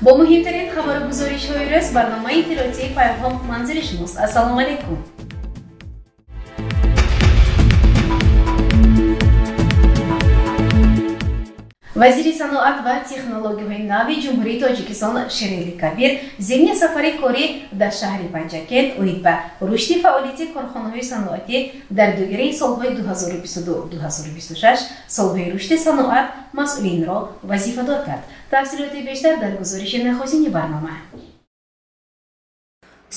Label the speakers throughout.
Speaker 1: Бо муҳимтарин хабару гузоришҳои рӯз барномаи иттилоотии Пайғом манзури шумост. Ассалому алайкум. Вазири саноат ва технологияҳои нави Ҷумҳурии Тоҷикистон Шерали Кабир зимни сафари корӣ дар шаҳри Панҷакент оид ба рушди фаъолияти корхонаҳои саноатӣ дар доираи солҳои 2022-2026 солҳои рушди саноат масъулинро вазифадор кард. Тафсилоти бештар дар гузориши нахустини барнома.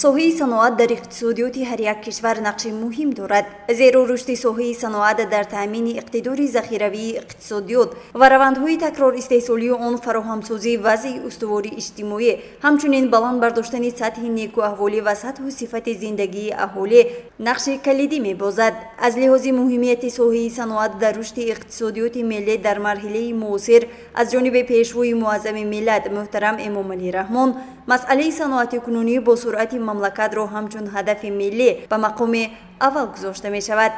Speaker 2: Соҳаи саноат дар иқтисодиёти ҳар як кишвар нақши муҳим дорад, зеро рушди соҳаи саноат дар таъмини иқтидори захиравии иқтисодиёт ва равандҳои такрор истеҳсолии он фароҳамсозии вазъи устувори иҷтимоӣ, ҳамчунин баланд бардоштани сатҳи некуаҳволӣ ва сатҳу сифати зиндагии аҳолӣ нақши калидӣ мебозад. Аз лиҳози муҳимияти соҳаи саноат дар рушди иқтисодиёти миллӣ дар марҳилаи муосир аз ҷониби пешвои муаззами миллат муҳтарам Эмомалӣ Раҳмон масъалаи саноати кунунӣ бо суръати мамлакатро ҳамчун ҳадафи миллӣ ба мақоми аввал гузошта мешавад.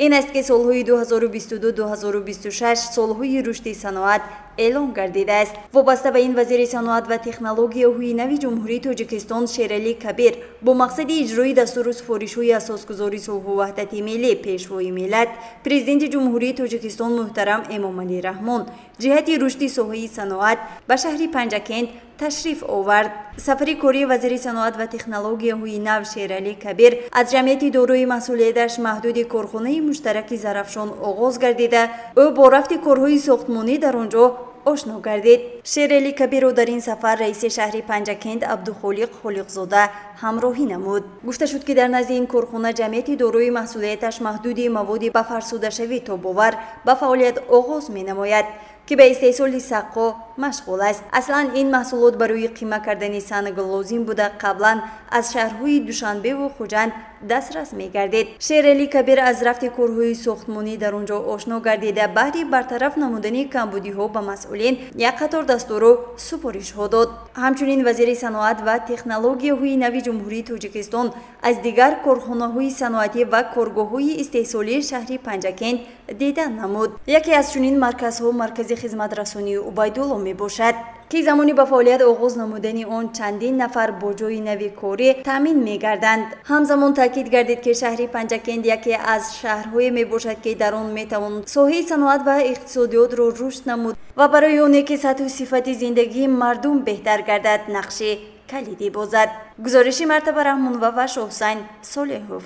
Speaker 2: Ин аст ки солҳои 2022-2026 солҳои рушди саноат эълон гардидааст. Вобаста ба ин вазири саноат ва технологияҳои нави Ҷумҳурии Тоҷикистон Шерали Кабир бо мақсади иҷрои дастуру супоришҳои асосгузори сулҳу ваҳдати миллӣ, пешвои миллат, Президенти Ҷумҳурии Тоҷикистон муҳтарам Эмомалӣ Раҳмон ҷиҳати рушди соҳаи саноат ба шаҳри Панҷакент ташриф овард. Сафари кории вазири саноат ва технологияҳои нав Шерали Кабир аз ҷамъияти дорои масъулияташ маҳдуди корхонаи муштараки Зарафшон оғоз гардида, ӯ бо рафти корҳои сохтмонӣ дар он ҷо ошно гардид. Шерали Кабирро дар ин сафар раиси шаҳри Панҷакент Абдухолиқ Холиқзода ҳамроҳӣ намуд. Гуфта шуд, ки дар назди ин корхона ҷамъияти дорои масъулияташ маҳдуди маводи ба фарсудашавӣ тобовар ба фаъолият оғоз менамояд, ки ба истеҳсоли саққо машғул аст. Аслан ин маҳсулот барои қима кардани санг лозим буда, қаблан аз шаҳрҳои Душанбеву Хуҷанд дастрас мегардид. Шерали Кабир аз рафти корҳои сохтмонӣ дар он ҷо ошно гардида, баҳри бартараф намудани камбудиҳо ба масъулин як қатор дастуру супоришҳо дод. Ҳамчунин вазири саноат ва технологияҳои нави Ҷумҳурии Тоҷикистон аз дигар корхонаҳои саноатӣ ва коргоҳҳои истеҳсолии шаҳри Панҷакент дидан намуд. Яке аз чунин марказҳо маркази хизматрасонии Убайдулло мебошад, ки замони ба фаъолият оғоз намудани он чандин нафар бо ҷои нави корӣ таъмин мегарданд. Ҳамзамон таъкид гардид, ки шаҳри Панҷакент яке аз шаҳрҳое мебошад, ки дар он метавон соҳаи саноат ва иқтисодиётро рушд намуд ва барои оне ки сатҳу сифати зиндагии мардум беҳтар гардад нақши калидӣ бозад. Гузориши Мартаба Раҳмонова ва Шоҳусайн Солеҳов.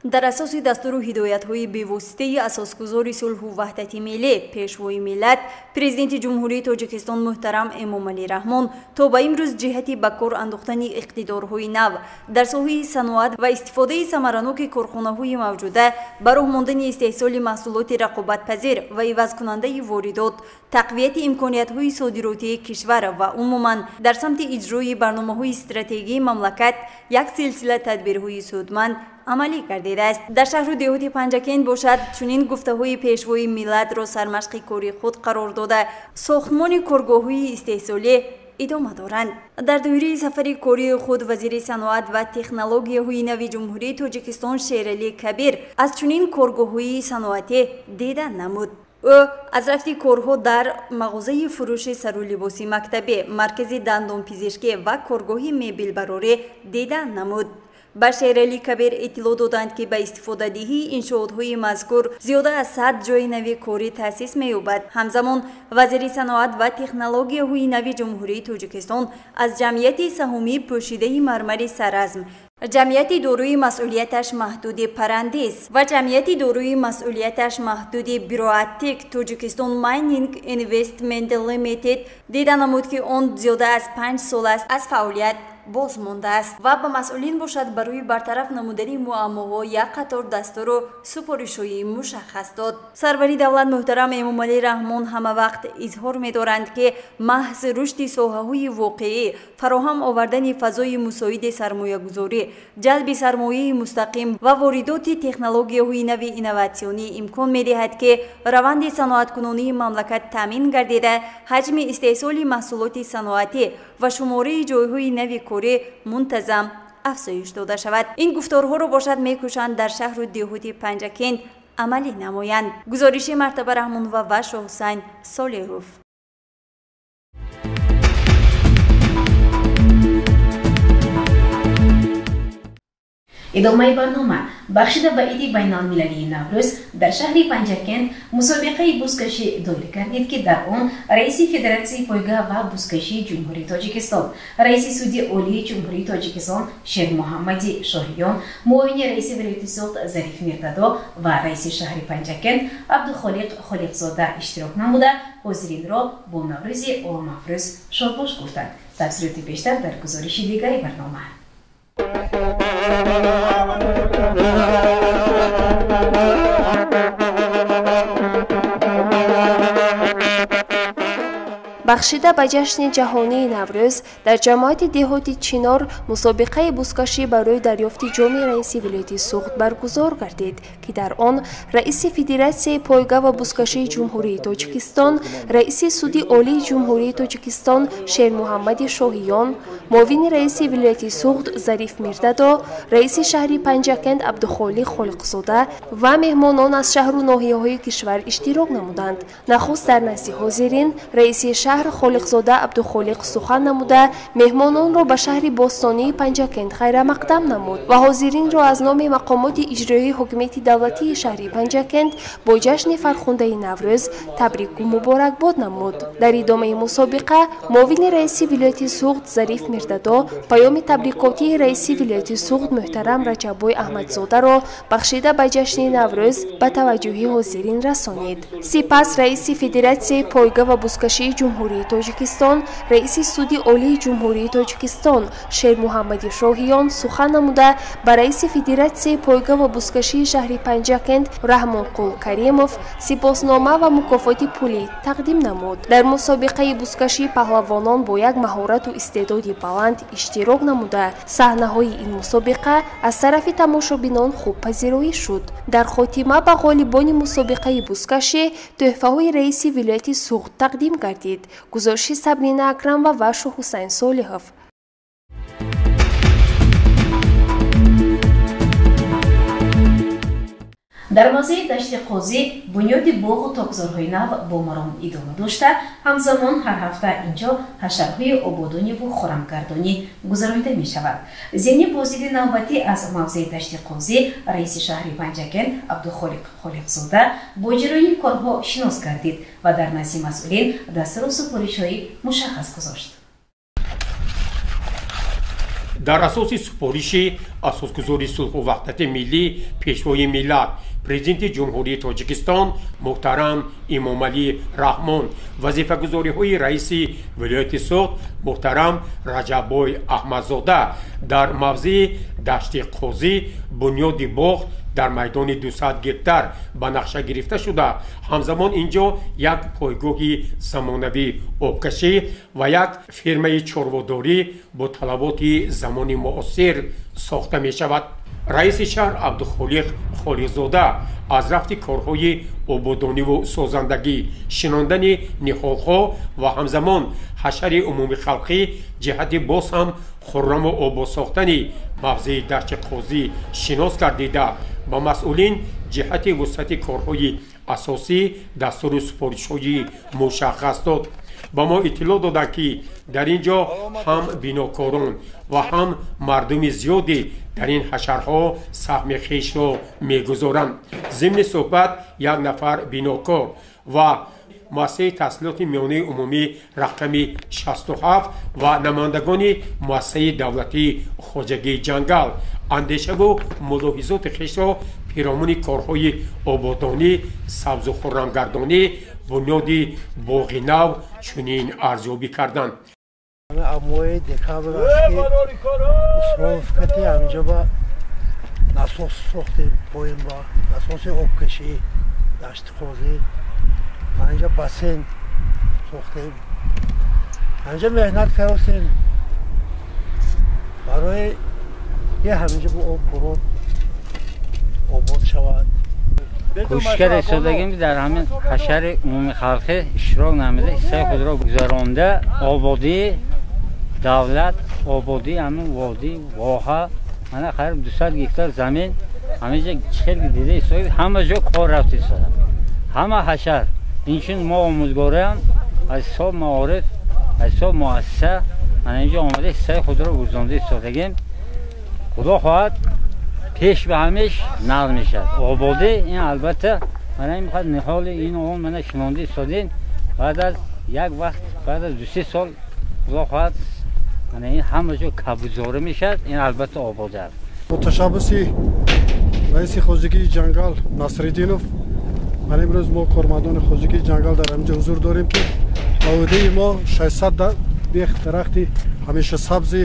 Speaker 2: Дар асоси дастуру ҳидоятҳои бевоситаи асосгузори сулҳу ваҳдати миллӣ, пешвои миллат, Президенти Ҷумҳурии Тоҷикистон муҳтарам Эмомалӣ Раҳмон то ба имрӯз ҷиҳати ба кор андохтани иқтидорҳои нав дар соҳаи саноат ва истифодаи самараноки корхонаҳои мавҷуда, ба роҳ мондани истеҳсоли маҳсулоти рақобатпазир ва ивазкунандаи воридот, тақвияти имкониятҳои содиротии кишвар ва умуман дар самти иҷрои барномаҳои стратегии мамлакат як силсила тадбирҳои судманд амалӣ гардидааст. Дар шаҳру деҳоти Панҷакент бошад, чунин гуфтаҳои пешвои миллатро сармашқи кори худ қарор дода, сохтмони коргоҳҳои истеҳсолӣ идома доранд. Дар доираи сафари кории худ вазири саноат ва технологияҳои нави Ҷумҳурии Тоҷикистон Шерали Кабир аз чунин коргоҳҳои саноатӣ дидан намуд. Ӯ аз рафти корҳо дар мағозаи фурӯши сарулибоси мактабӣ, маркази дандонпизишкӣ ва коргоҳи мебелбарорӣ дидан намуд. Ба Шерали Кабир иттилоъ доданд, ки ба истифодадиҳии иншоотҳои мазкур зиёда аз 100 ҷои нави корӣ таъсис меёбад. Ҳамзамон вазири саноат ва технологияҳои нави Ҷумҳурии Тоҷикистон аз ҷамъияти саҳомии пӯшидаи мармари Саразм, ҷамъияти дорои масъулияташ маҳдуди Парандис ва ҷамъияти дорои масъулияташ маҳдуди Бироатик Тоҷикистон Майнинг Инвестмент Лимитед дида намуд, ки он зиёда аз 5 сол аст аз фаъолият боз мондааст ва ба масъулин бошад барои бартараф намудани муаммоҳо як қатор дастуру супоришҳои мушаххас дод. Сарвари давлат муҳтарам Эмомалӣ Раҳмон ҳама вақт изҳор медоранд, ки маҳз рушди соҳаҳои воқеӣ, фароҳам овардани фазои мусоиди сармоягузорӣ, ҷалби сармояи мустақим ва воридоти технологияҳои нави инноватсионӣ имкон медиҳад, ки раванди саноаткунонии мамлакат таъмин гардида, ҳаҷми истеҳсоли маҳсулоти саноатӣ ва шумораи ҷойҳои нави корӣ мунтазам афзоиш дода шавад. Ин гуфторҳоро бошад мекӯшанд дар шаҳру деҳоти Панҷакент амалӣ намоянд. Гузориши Мартаба Раҳмонова ва Шоҳҳусайн Солиҳов.
Speaker 1: Идомаи барнома бахшида ба иди байналмилалии Наврӯз дар шаҳри Панҷакент мусобиқаи бузкашӣ доир гардид, ки дар он раиси Федератсияи пойга ва бузкашии Ҷумҳурии Тоҷикистон, раиси Суди Олии Ҷумҳурии Тоҷикистон Шермуҳаммади Шоҳиён, муовини раиси вилояти Суғд Зариф Мирдадо ва раиси шаҳри Панҷакент Абдухолиқ Холиқзода иштирок намуда, ҳозиринро бо Наврӯзи оламафрӯз шодбош гуфтанд. Тафсилоти бештар дар гузориши дигари барнома.
Speaker 3: Бахшида ба ҷашни ҷаҳонии Наврӯз дар ҷамоати деҳоти Чинор мусобиқаи бузкашӣ барои дарёфти ҷоми раиси вилояти Суғд баргузор гардид, ки дар он раиси Федератсияи пойга ва бузкашии Ҷумҳурии Тоҷикистон, раиси Суди Олии Ҷумҳурии Тоҷикистон Шермуҳаммади Шоҳиён, муовини раиси вилояти Суғд Зариф Мирдадо, раиси шаҳри Панҷакент Абдухолиқ Холиқзода ва меҳмонон аз шаҳру ноҳияҳои кишвар иштирок намуданд. Нахуст дар назди ҳозирин раиси шаҳр Холиқзода Абдухолиқ сухан намуда, меҳмононро ба шаҳри бостонии Панҷакент хайрамақдам намуд ва ҳозиринро аз номи мақомоти иҷроии ҳокимияти давлатии шаҳри Панҷакент бо ҷашни фархундаи Наврӯз табрику муборакбод намуд. Дар идомаи мусобиқа муовини раиси вилояти Суғд Зариф Мирдадо паёми табрикотии раиси вилояти Суғд муҳтарам Раҷаббой Аҳмадзодаро бахшида ба ҷашни Наврӯз ба таваҷҷӯҳи ҳозирин расонид. Сипас раиси Федератсияи пойга ва бузкашии Ҷумҳурии Тоҷикистон, раиси Суди Олии Ҷумҳурии Тоҷикистон Шермуҳаммади Шоҳиён сухан намуда, ба раиси Федератсияи пойга ва бузкашии шаҳри Панҷакент Раҳмонқул Каримов сипоснома ва мукофоти пулӣ тақдим намуд. Дар мусобиқаи бузкашӣ паҳлавонон бо як маҳорату истеъдоди баланд иштирок намуда, саҳнаҳои ин мусобиқа аз тарафи тамошобинон хуб пазироӣ шуд. Дар хотима ба ғолибони мусобиқаи бузкашӣ тӯҳфаҳои раиси вилояти Суғд тақдим гардид. Гузориши Сабрина Акрамова ва Шоҳҳусайн Солиҳов.
Speaker 1: Дар мавзеи Дашти Қозӣ бунёди боғу токзорҳои нав бо маром идома дошта, ҳамзамон ҳар ҳафта инҷо ҳашарҳои ободониву хорамгардонӣ гузаронида мешавад. Зимни боздиди навбатӣ аз мавзеи Дашти Қозӣ раиси шаҳри Панҷакент Абдухолиқ Холиқзода бо ҷараёни корҳо шинос гардид ва дар назди масъулин дастуру супоришҳои мушаххас гузошт.
Speaker 4: Дар асоси супориши асосгузори сулҳу ваҳдати миллӣ, пешвои миллат, президенти Ҷумҳурии Тоҷикистон муҳтарам Эмомалӣ Раҳмон, вазифагузориҳои раиси вилояти Суғд муҳтарам Раҷаббой Аҳмадзода дар мавзеи Дашти Қозӣ бунёди боғ дар майдони 200 гектар ба нақша гирифта шуда, ҳамзамон инҷо як пойгоҳи замонавии обкашӣ ва як фермаи чорводорӣ бо талаботи замони муосир сохта мешавад. Раиси шаҳр Абдухолиқ Холиқзода аз рафти корҳои ободониву созандагӣ, шинондани ниҳолҳо ва ҳамзамон ҳашари умумихалқӣ ҷиҳати боз ҳам хурраму обод сохтани мавзеи Дашти Қозӣ шинос гардида, ба масъулин ҷиҳати вусъати корҳои асосӣ дастуру супоришҳои мушаххас дод. Ба мо иттилоъ доданд, ки дар ин ҷо ҳам бинокорон ва ҳам мардуми зиёде дар ин ҳашарҳо саҳми хешро мегузоранд. Зимни суҳбат як нафар бинокор ва муассисаи таҳсилоти миёнаи умумӣ рақами 67 ва намояндагони муассисаи давлатии хоҷагии ҷангал андешаву мулоҳизоти хешро пиромуни корҳои ободонӣ, сабзу хуррамгардонӣ, бунёди боғи нав чунин арзёбӣ карданд.
Speaker 5: моҳи декабр аст ки Усмонов кати ҳаминҷо ба насос сохтем, поем ба насоси обкашӣ Дашти Қозӣ, ҳаминҷо бассейн сохтем, ҳаминҷо меҳнат кардем барои ки ҳаминҷо бо об бурод обод шавад.
Speaker 6: Кӯшиш карда истодагем ки дар ҳамин ҳашари умумихалқӣ иштирок намуда, ҳиссаи худро гузаронда, ободии давлат, ободии ҳамин водӣ, воҳа, мана қариб 200 гектар замин ҳаминҷа хел дида истода, ҳама ҷо кор рафта истода, ҳама ҳашар. Инчун мо омӯзгораам аз ҳисоб маориф, аз ҳисоб муассиса мана инҷо омада ҳиссаи худро гузаронда истодагем. Худо хоҳад пеш ба ҳамеш нағз мешавад. Ободӣ ин албатта мана ин мехоҳад ниҳоли ин он мана шинонда истодем, баъд аз як вақт, баъд аз 2-3 сол худо хоҳад мана ин ҳама ҷо кабудзора мешавад. Ин албатта ободӣ аст.
Speaker 7: Бо ташаббуси раиси хоҷагии ҷангал Насриддинов ман имрӯз мо кормандони хоҷагии ҷангал дар ҳаминҷо ҳузур дорем ки ба ӯҳдаи мо 600 бех дарахти ҳамеша сабзи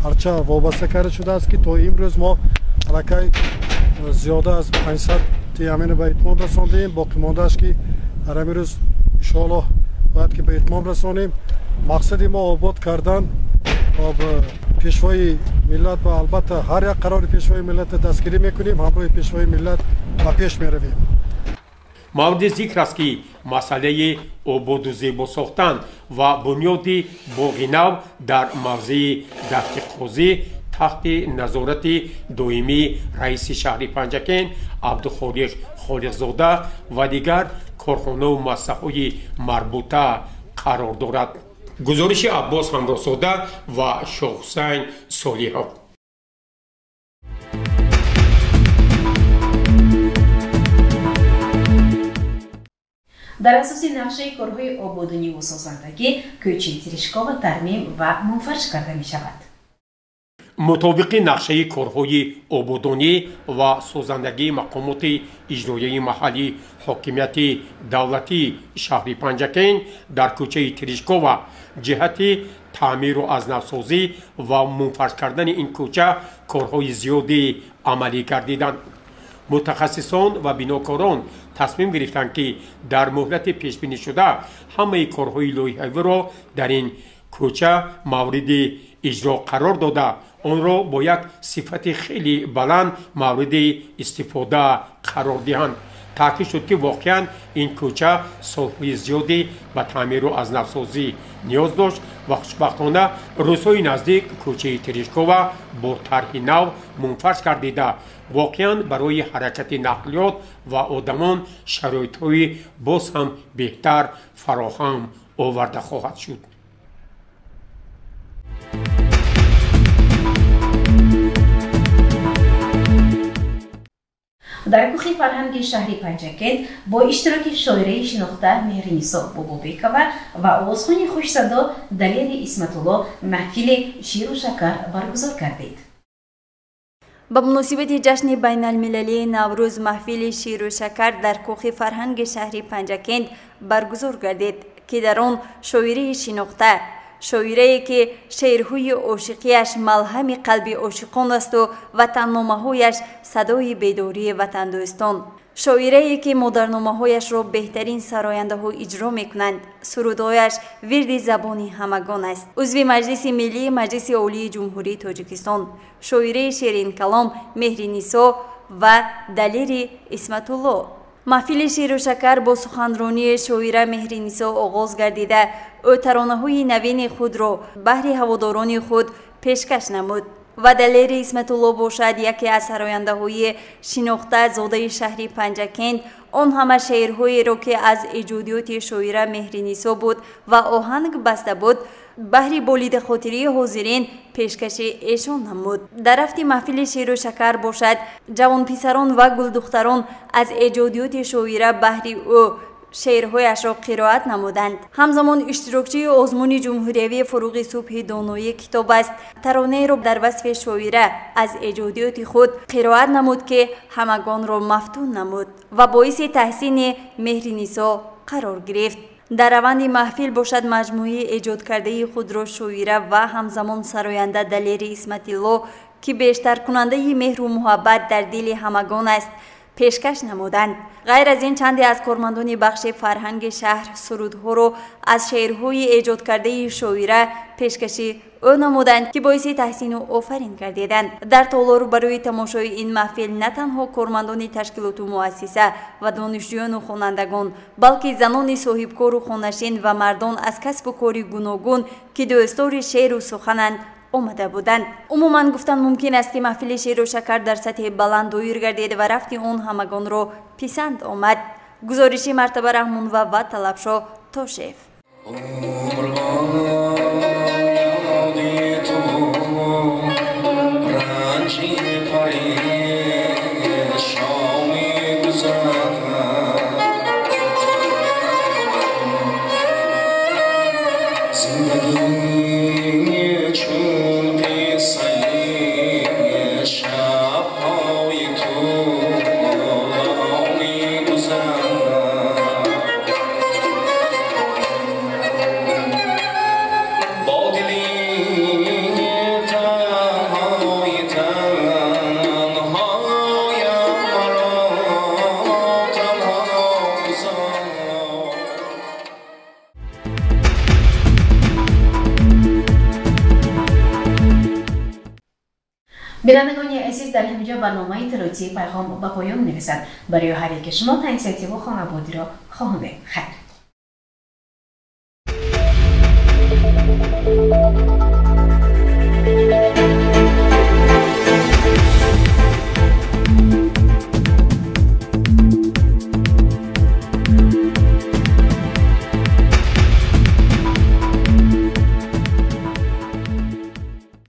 Speaker 7: арча вобаста карда шудааст ки то имрӯз мо аллакай зиёда аз 500 ҳаминро ба итмом расондем. Боқӣ мондааш ки дар ҳамин рӯз иншоаллоҳ бояд ки ба итмом расонем. Мақсади мо обод кардан пешвои миллат ва албатта ҳар як қарори пешвои миллатро дастгирӣ мекунем, ҳамроҳи пешвои миллат ба пеш меравем.
Speaker 4: Мавриди зикр аст ки масъалаи ободу зебо сохтан ва бунёди боғи нав дар мавзеи Дашти Қозӣ таҳти назорати доимии раиси шаҳри Панҷакент Абдухолиқ Холиқзода ва дигар корхонаву муассисаҳои марбута қарор дорад. Гузориши Аббос Ҳамроҳзода ва Шоҳҳусайн Солиҳов.
Speaker 1: Дар асоси нақшаи корҳои ободониву созандагӣ кӯчаи Терешкова тармим ва мунфарш карда мешавад.
Speaker 4: Мутобиқи нақшаи корҳои ободонӣ ва созандагии мақомоти иҷроияи маҳаллии ҳокимияти давлатии шаҳри Панҷакент дар кӯчаи Терешкова ҷиҳати таъмиру аз навсозӣ ва мунфарш кардани ин кӯча корҳои зиёде амалӣ гардиданд. Мутахассисон ва бинокорон тасмим гирифтанд ки дар муҳлати пешбинишуда ҳамаи корҳои лоиҳавиро дар ин кӯча мавриди иҷро қарор дода, онро бо як сифати хеле баланд мавриди истифода қарор диҳанд. Таъкид шуд ки воқеан ин кӯча солҳои зиёде ба таъмиру аз навсозӣ ниёз дошт ва хушбахтона рӯзҳои наздик кӯчаи Терешкова бо тарҳи нав мунфарш гардида, воқеан барои ҳаракати нақлиёт ва одамон шароитҳои боз ҳам беҳтар фароҳам оварда хоҳад шуд.
Speaker 1: Дар кӯхи фарҳанги шаҳри Панҷакент бо иштироки шоираи шинохта Меҳринисо Бобобекова ва овозхони хушсадо Далери Исматулло маҳфили ширу шакар баргузор гардид.
Speaker 2: Ба муносибати ҷашни байналмилалии Наврӯз маҳфили ширу шакар дар кӯхи фарҳанги шаҳри Панҷакент баргузор гардид, ки дар он шоираи шинохта, шоирае ки шеърҳои ошиқияш малҳами қалби ошиқон асту ватанномаҳояш садои бедории ватандӯстон, шоирае ки модарномаҳояшро беҳтарин сарояндаҳо иҷро мекунанд, сурудҳояш вирди забони ҳамагон аст, узви Маҷлиси Миллии Маҷлиси Олии Ҷумҳурии Тоҷикистон, шоираи ширинкалом Меҳринисо ва Далери Исматулло. Маҳфили ширу шакар бо суханронии шоира Меҳринисо оғоз гардида, ӯ таронаҳои навини худро баҳри ҳаводорони худ пешкаш намуд. Ва Далери Исматулло бошад яке аз сарояндаҳои шинохта зодаи шаҳри Панҷакент, он ҳама шеърҳоеро ки аз эҷодиёти шоира Меҳринисо буд ва оҳанг баста буд, баҳри болидахотирии ҳозирин пешкаши эшон намуд. Дар рафти маҳфили ширу шакар бошад, ҷавонписарон ва гулдухтарон аз эҷодиёти шоира баҳри ӯ шеърҳояшро қироат намуданд. Ҳамзамон иштирокчии озмуни ҷумҳуриявии Фуруғи субҳи доноӣ китоб аст таронаеро дар васфи шоира аз эҷодиёти худ қироат намуд, ки ҳамагонро мафтун намуд ва боиси таҳсини Меҳринисо қарор гирифт. Дар раванди маҳфил бошад маҷмӯаи эҷодкардаи худро шоира ва ҳамзамон сароянда Далери Исматилло, ки бештаркунандаи меҳру муҳаббат дар дили ҳамагон аст, пешкаш намуданд. Ғайр аз ин, чанде аз кормандони бахши фарҳанги шаҳр сурудҳоро аз шеърҳои эҷодкардаи шоира пешкаши ӯ намуданд, ки боиси таҳсину офарин гардиданд. Дар толор барои тамошои ин маҳфил на танҳо кормандони ташкилоту муассиса ва донишҷӯёну хонандагон, балки занони соҳибкору хонашин ва мардон аз касбу кори гуногун, ки дӯстдори шеъру сухананд, омада буданд. Умуман гуфтан мумкин аст, ки маҳфили шеъру шакар дар сатҳи баланд доир гардид ва рафти он ҳамагонро писанд омад. Гузориши Мартаба Раҳмонова ва Талабшо Тошев.
Speaker 1: Бинандагони азиз, дар ҳаминҷо барномаи иттилоотии Пайғом ба поён мерасад. Барои ҳар яке шумо тансиятиву хонабодиро хоҳонем. Хайр.